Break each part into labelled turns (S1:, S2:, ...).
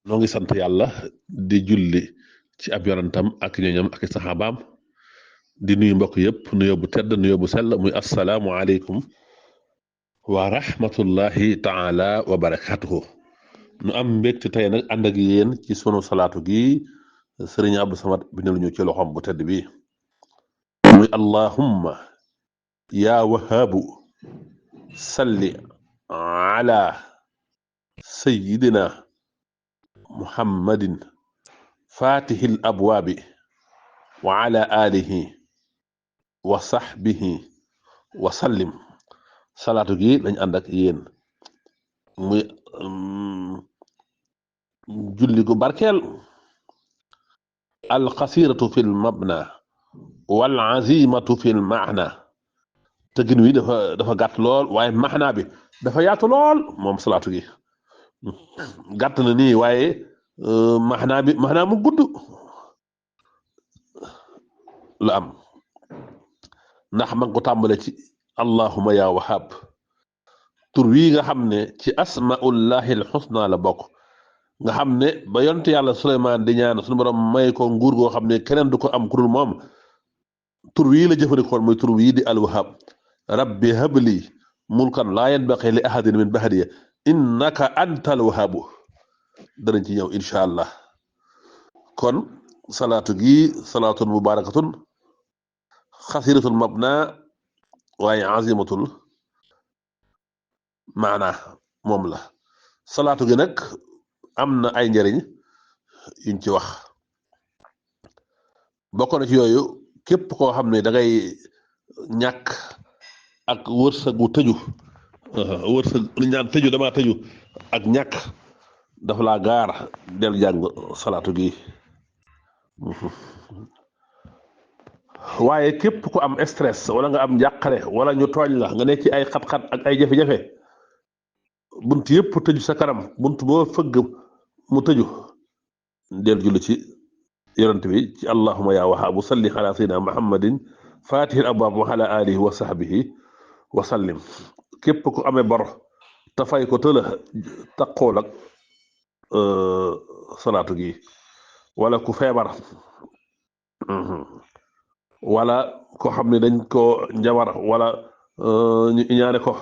S1: noo ngi sant yàlla di julli ci ab yonantam ak ñooñam ak i saxaabaam di nuyu mbokk yëpp nuyoo bu tedd nuyoo bu sell muy asalaamu aleykum wa rahmatullahi taala wa barakatuhu nu am mbégte tey nag ànd ak yéen ci sunu salaatu gi sëriñ Abdou Samad bindal ñu ci loxoom bu tedd bi muy allahumma yaa wahaabu salli ala sayyidina muhammadin fatihil abwaabi wa ala alihi wa sahbihi wa sallim salaatu gi lañ ànd ak yéen muy julli gu barkeel alxasiratu fi l mabna wal azimatu fi l maana tëggin wi dafa gàtt lool waaye maxnaa bi dafa yaatu lool moom salaatu gi gàtt na nii waaye maxnaa mu gudd la am ndax man ko tàmbale ci allahuma ya wahab tur wi nga xam ne ci asmaullahi alxusna la bokk nga xam ne ba yonte yàlla Suleymaan di ñaan suñu borom may ko nguur goo xam ne keneen du ko am kurul moom tur wii la jëfandikoon muy tur wii di alwahab rabbi habli mulkan laa yanbaqi li ahadin min bahdiya innaka antal wahabu danañ ci ñëw incha allah kon salaatu gi salaatun mubarakatun xasiratul mabna waaye azimatul maana moom la salaatu gi nag am na ay njëriñ yuñ ci wax bokk na ci yooyu képp koo xam ne da ngay ñàkk ak wërsëgu tëju wërsëg li ñu naan tëju dama tëju ak ñàkk dafa laa gaar del jàng salaatu gi waaye képp ku am stress wala nga am njàqare wala ñu tooñ la nga nekk ci ay xat-xat ak ay jafe-jafe bunt yëpp tëju sa kanam bunt boo fëgg mu tëju del julli ci yonent bi ci allahuma ya wahaabu salli ala sayyidina muhammadin fatihil abwaab wa ala alihi wa sahbihi wa sallim képp ku amee bor te fay ko tëla taqool ak salaatu gi wala ku feebar wala ko xam ne dañ ko njabar wala ñu iñaane ko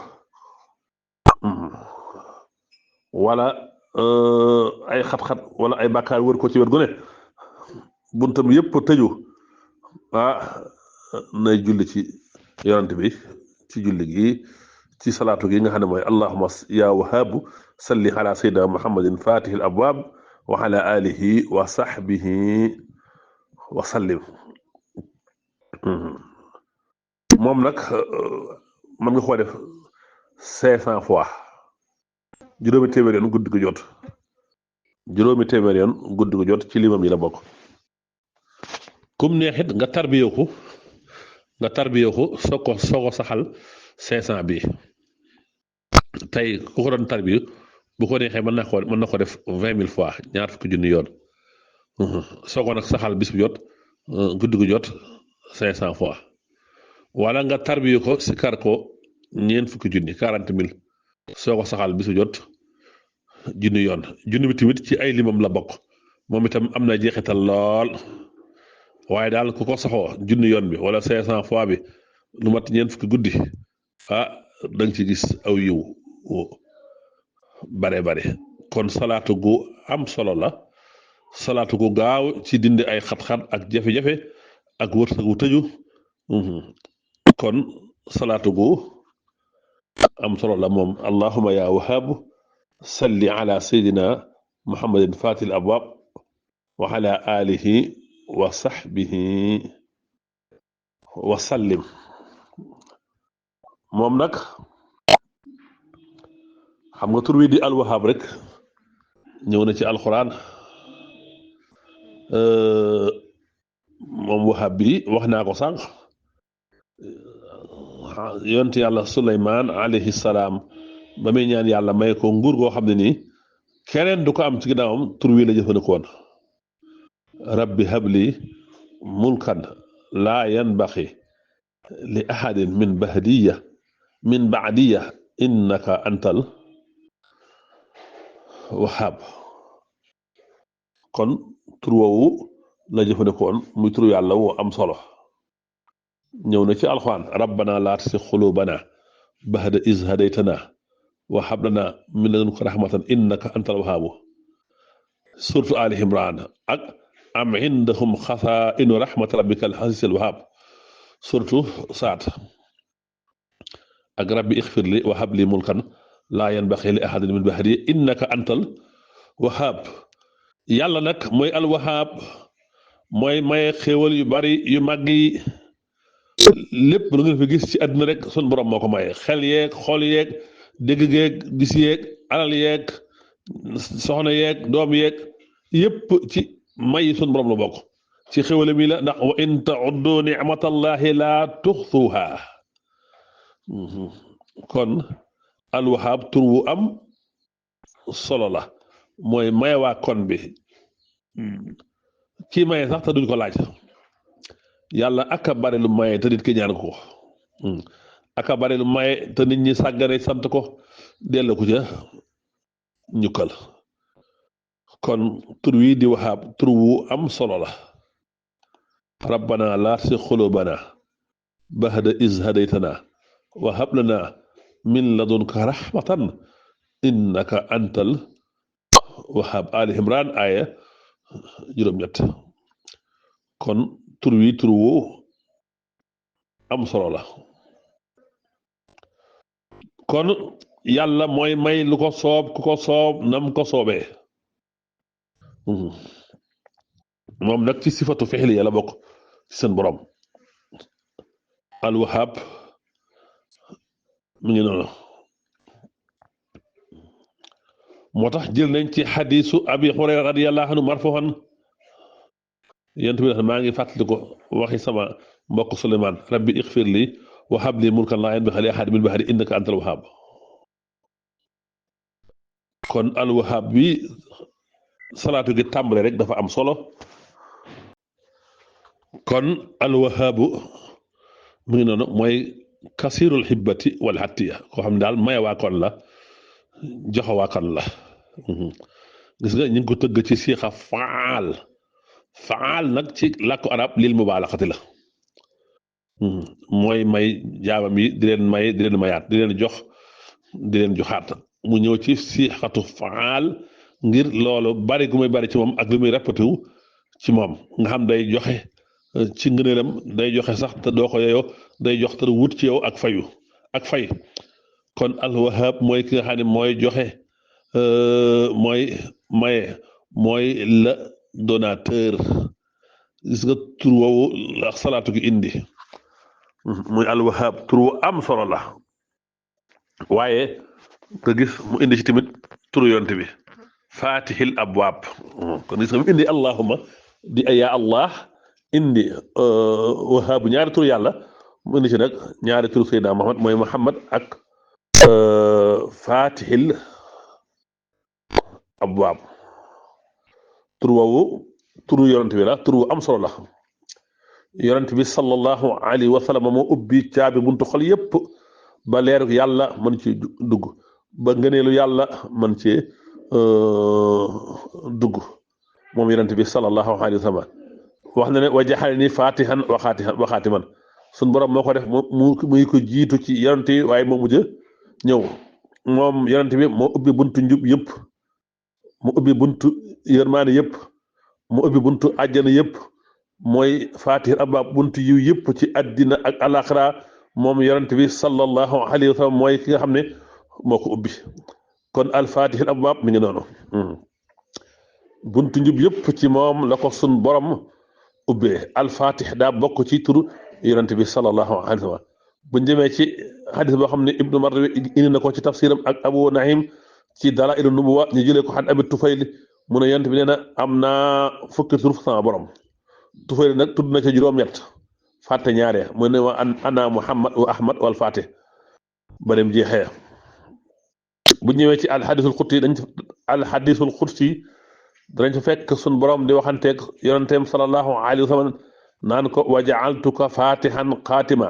S1: wala ay xat-xat wala ay bàkkaar wër ko ci wér gu ne buntam yëpp tëju nay julli ci yonent bi ci julli gi ci salaatu gi nga xam ne mooy allahuma ya wahabu salli ala sayyidina muhammadin fatihil abwaab wa ala alihi wa sahbihi wa sallim moom nag mën nga koo def 500 fois juróomi téeméer yoon guddi gu jot juróomi téeméer yoon guddi gu jot ci limam yi la bokk kum neexit nga tarbiyeeku soo ko saxal 500 bi tey ku ko doon tarbiyu bu ko neexee mën na ko def 20 000 fois ñaar fukki junni yoon soo ko nag saxal bis bu jot guddi gu jot 500 fois wala nga tarbiyu ko si kar ko ñeent fukki junni 40 000 soo ko saxal bis bu jot junni yoon junni bi tamit ci ay limam la bokk moom itam am na jeexital lool waaye daal ku ko saxoo junni yoon bi wala 500 fois bi lu mat ñeent fukki guddi da nga ci gis aw yiw bare kon salaatu gu am solo la salaatu gu gaaw ci dindi ay xat-xat ak jafe-jafe ak wërsëgu tëju kon salaatu gu am solo la moom allahuma ya wahabu salli ala sayyidina muhammadin fatil abwab wa ala alihi wa sahbihi wa sallim moom nag xam nga tur wi di alwahab rek ñëw na ci alquran moom wahab bi wax naa ko sànq yonent yàlla Suleymaan alayhi salaam ba muy ñaan yàlla may ko nguur goo xam ne nii keneen du ko am ci ginnaawam tur wi la jëfandikoon rabbi habli mulkan laa yanbaqi li ahadin min ba'diya innaka antal wahab kon tur woowu la jëfandikoon muy turu yàlla woo am solo ñëw na ci alxuraan rabbana laa tuzigh quluubana ba'da iz hadaytana wa hab lana min ladunka rahmatan innaka antal wahhaabu suratu Ali Imran ak am indahum xazaa'inu rahmati rabbikal aziizil wahhaab suratu Saad ak rabbi ighfir li wa hab li mulkan laa yanbaghi li ahadin min ba'di innaka antal wahhaab yàlla nag mooy al wahhaab mooy maye xéewal yu bari yu màgg yi lépp lu ngeen fi gis ci àdduna rek sun borom moo ko maye xel yeeg xol yeeg dégg geeg gis yeeg alal yeeg soxna yeeg doom yeeg yépp ci may sun borom la bokk ci xéwale mi la ndax wa in ta'uddu ni'matallahi la tuxsuha kon alwahaab tur wu am solo la mooy maye waa kon bi kii maye sax te duñ ko laaj yàlla aka bari lu maye te nit ki ñaan ko aka bari lu maye te nit ñi sàggane sant ko dellu ko ca ñukkal kon tur wi di wahaab tur wu am solo la rabbana laa tuzigh quluubana ba'da iz hadaytana wa hab lana min ladunka rahmatan innaka antal wahhaab Ali Imran aaya juróom-ñett kon tur wi tur wu am solo la kon yàlla mooy may lu ko soob ku ko soob nam ko soobee moom nag ci sifatu fixli yàlla bokk ci seen borom alwahaab mu ngi noonu moo tax jël nañ ci xadiisu abi hurayra radiyallahu anhu marfuhan yent bi maa ngi fàttali ko waxi sama mbokk Suleymaan rabbi ighfir li wa hab li mulkan laa yanbaghi li ahadin min ba'di innaka antal wahhaab kon alwahaab bi salaatu gi tàmbale rek dafa am solo kon alwahaabu mu ngi noonu mooy kasirul hibbati wal hatiya koo xam ne daal maye waa kon la joxe waa kon la gis nga ñu ngi ko tëgg ci siixa faal nag ci làkku arab lil mubaalaxati la mooy may jaamam yi di leen may di leen mayaat di leen jox di leen joxaat mu ñëw ci siixatu faal ngir loolu bari gu muy bari ci moom ak lu muy répété wu ci moom nga xam day joxe ci ngëneelam day joxe sax te doo ko yeyoo day jox te wut ci yow ak fayu ak fay kon alwahaab mooy ki nga xam ne mooy joxe mooy maye mooy la donateur gis nga tur woowu la salaatu gi indi muy alwahaab tur wu am solo la waaye nga gis mu indi ci tamit turu yonte bi fatihil abwaab kon gis nga mu indi allahuma di aya allah indi wahaabu ñaari tur yàlla mu indi ci nag ñaari tur Seydina Muhammad mooy Muhammad ak fatihil abwaab tur woowu turu yonent bi la tur wu am solo la yonent bi sallallahu alayhi wa sallam moo ubbi caabi buntu xol yépp ba leeru yàlla mën ci dugg ba ngëneelu yàlla mën ci dugg moom yonent bi sallallahu alayhi wa sallam wax na ne wa jaxalani fatihan wa xaatiman sun borom moo ko def muy ko jiitu ci yonent yi waaye moo mujj ñëw moom yonent bi moo ubbi buntu njub yëpp mu ubbi buntu yërmaane yëpp mu ubbi buntu àjjana yëpp mooy fatih abwaab buntu yiw yëpp ci àddina ak alaxira moom yonent bi sallallahu alayhi wa sallam mooy ki nga xam ne moo ko ubbi kon al fatih abwaab mi ngi noonu buntu njub yëpp ci moom la ko sun borom ubbee al fatih daa bokk ci turu yonent bi sallallahu alayhi wa sallam bu njëmee ci xadis boo xam ne ibnu Mardawi indi na ko ci tafsiram ak Abu Naim ci Dalaa'ilu Nubuwwa ñu jëlee ko xan Abi Tufayl mu ne yonent bi nee na am naa fukki tur sama borom Tufayl nag tudd na ca juróom-ñett fàtte ñaare mu ne wa ana Muhammad wa Ahmad wal Fatih ba dem jeexee bu ñëwee ci alxadisul xudsi danañ fa fekk sun borom di waxanteeg yonenteem sallallahu alayhi wa sallam naan ko wa ja'altuka fatihan xaatima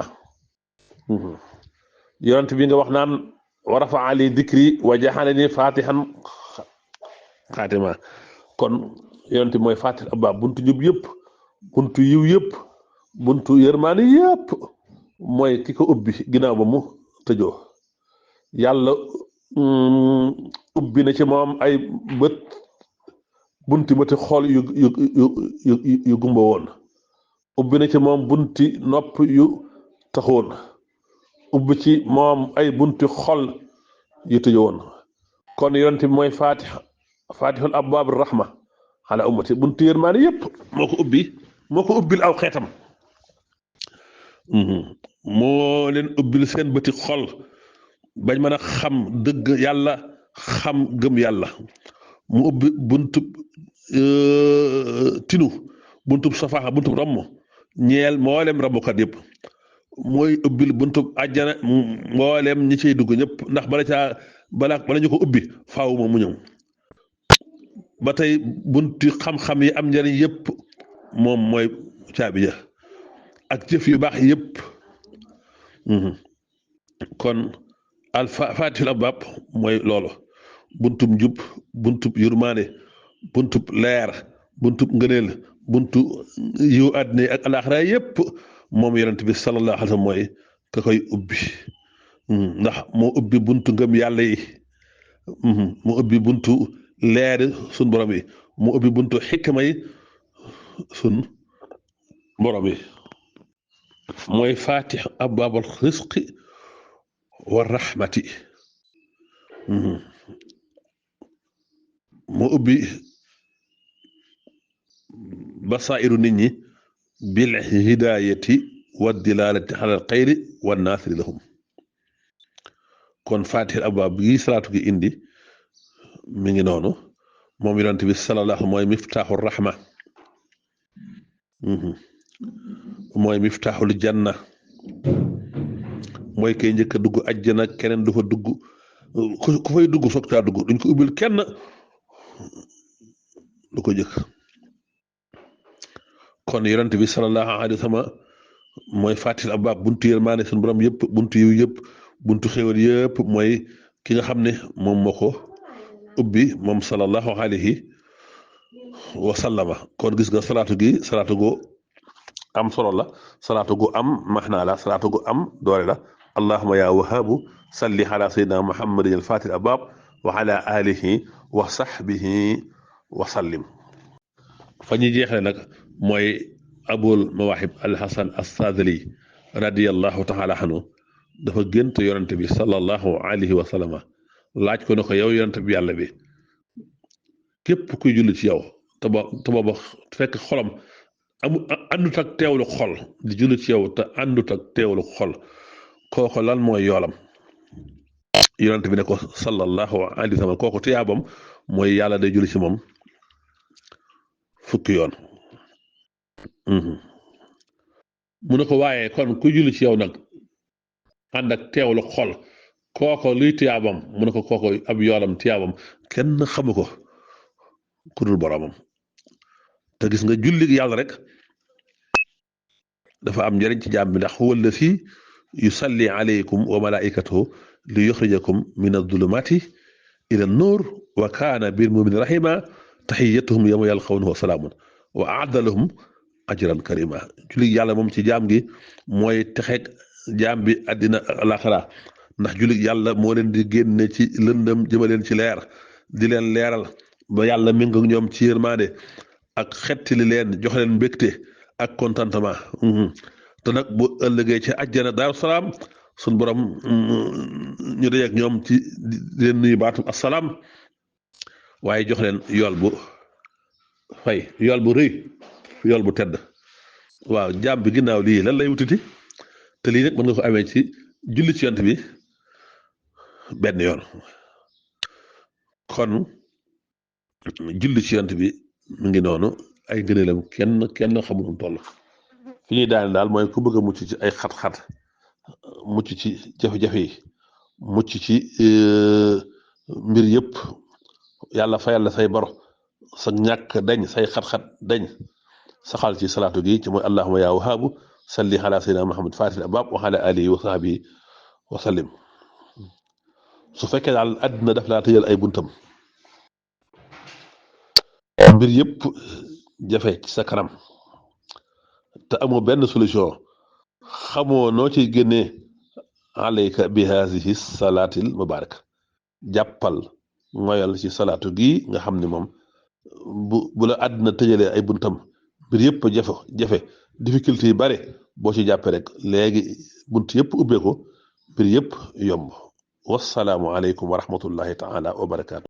S1: yonent bi nga wax naan wa rafa'a li dikri wa ja'alani fatihan xaatima kon yonent bi mooy faatihul abwaab buntu njub yëpp buntu yiw yëpp buntu yërmaani yëpp mooy ki ko ubbi ginnaaw ba mu tëjoo yàlla ubbi na ci moom ay bët bunti bëti xool yu gumba woon ubbi na ci moom bunti nopp yu taxoon ubbi ci moom ay bunti xol yu tëju woon kon yonent bi mooy faatihul abwaab rahma ala ummati bunti yërmaane yëpp moo ko ubbil aw xeetam moo leen ubbil seen bëti xol bañ mën a xam dëgg yàlla xam gëm yàlla mu ubbi buntub tinu buntub safaa buntub ramm ñeel mboolem rammukat yëpp mooy ubbil buntub àjjana mboolem ñi ciy dugg ñëpp ndax bala ñu ko ubbi faaw moom mu ñëw ba tey bunti xam-xam yi am njëriñ yëpp moom mooy caabi ja ak jëf yu baax yëpp kon al faatihul abwaab mooy loolu buntub njub buntub yurmaane buntub leer buntub ngëneel buntu yiw àddina ak alaaxira yëpp moom yonent bi sallallahu alayhi wa sallam mooy ka koy ubbi ndax moo ubbi buntu ngëm yàlla yi moo ubbi buntu leeri sun borom yi moo ubbi buntu xikma yi sun borom yi mooy faatih abwaabul risqi wa rahmati moo ubbi basairu nit ñi bil hidayati wa dilalati ala al xayri wa naasiri lahum kon faatihul abwaab yi salaatu gi indi mi ngi noonu moom yonent bi sallallahu mooy miftaaxul rahma mooy miftaaxul janna mooy kay njëkk a dugg àjjana keneen du fa dugg ku fay dugg soog caa dugg duñ ko ubbil kenn lu ko jëkk kon yonent bi sallallahu alayhi wa sallam mooy faatihul abwaab buntu yërmaane suñu borom yëpp buntu yiw yëpp buntu xéwal yëpp mooy ki nga xam ne moom moo ko ubbi moom sallallahu alayhi wa sallama kon gis nga salaatu gu am solo la salaatu gu am maxnaa la salaatu gu am doole la allahumma ya wahaabu salli ala sayyidina muhammadin al-faatihil abwaab wa ala alihi wa sahbihi wa sallim fa ñuy jeexale nag mooy abul mawaahib al-hasan as-saadili radiyallahu taala anhu dafa gént yonent bi sallallahu alayhi wa sallama laaj ko ne ko yow yonent bi yàlla bi képp kuy julli ci yow te booba fekk xolam àndut ak teewlu xol di julli ci yow te àndut ak teewlu xol kooko lan mooy yoolam yonent bi ne ko sallallahu alayhi wa sallam kooku tiyaabam mooy yàlla day julli ci moom fukki yoon mu ne ko waaye kon kuy julli ci yow nag ànd ak teewlu xol kooko luy tiyaabam mu ne ko kooko ab yoolam tiyaabam kenn xamu ko ku dul boromam te gis nga julli yàlla rek dafa am njëriñ ci jaam bi ndax huwa allati yusalli alaykum wa malaikatuhu li yuxrijakum min adulumati ila nuur wa kaana bil mu'minina rahima taxiyatuhum yawma yalqawnahu salaamun wa aadda lahum ajran karima julli yàlla moom ci jaam gi mooy texeeg jaam bi àddina alaxira ndax julli yàlla moo leen di génne ci lëndëm jëmaleen ci leer di leen leeral ba yàlla méngoo ak ñoom ci yërmaande ak xettili leen jox leen mbégte ak contentement te nag bu ëllëgee ci àjjana daaru salaam suñ borom ñu daje ak ñoom ci di leen nuyu baatum assalaam waaye jox leen yool bu fay yool bu rëy yool bu tedd waaw jaam bi ginnaaw lii lan lay wutiti te lii nag mën nga ko amee ci julli ci yont bi benn yoon kon julli ci yont bi mu ngi noonu ay gëneelam kenn xamul nu toll fi ñuy daane daal mooy ku bëgg a mucc ci ay xat-xat mucc ci jafe-jafe yi mucc ci mbir yëpp yàlla fayal la say bor sa ñàkk dañ say xat-xat dañ saxal ci salaatu gi ci mooy allahumma yaa wahaabu salli ala sayyidina muhammad faatihil abwaab wa ala alihi wa sahbihi wa sallim su fekkee daal àddina daf laa tëjal ay buntam mbir yëpp jafe ci sa kanam te amoo benn solution xamoo noo ciy génnee alayka bi haasihi salaatil mubaaraka jàppal moyal ci salaatu gi nga xam ne moom bu la àddina tëjalee ay buntam mbir yëpp jafe difficulté yi bare boo ci jàppee rek léegi bunt yëpp ubbeeku mbir yëpp yomb wasalaamu aleykum wa rahmatullahi taala wa barakaatu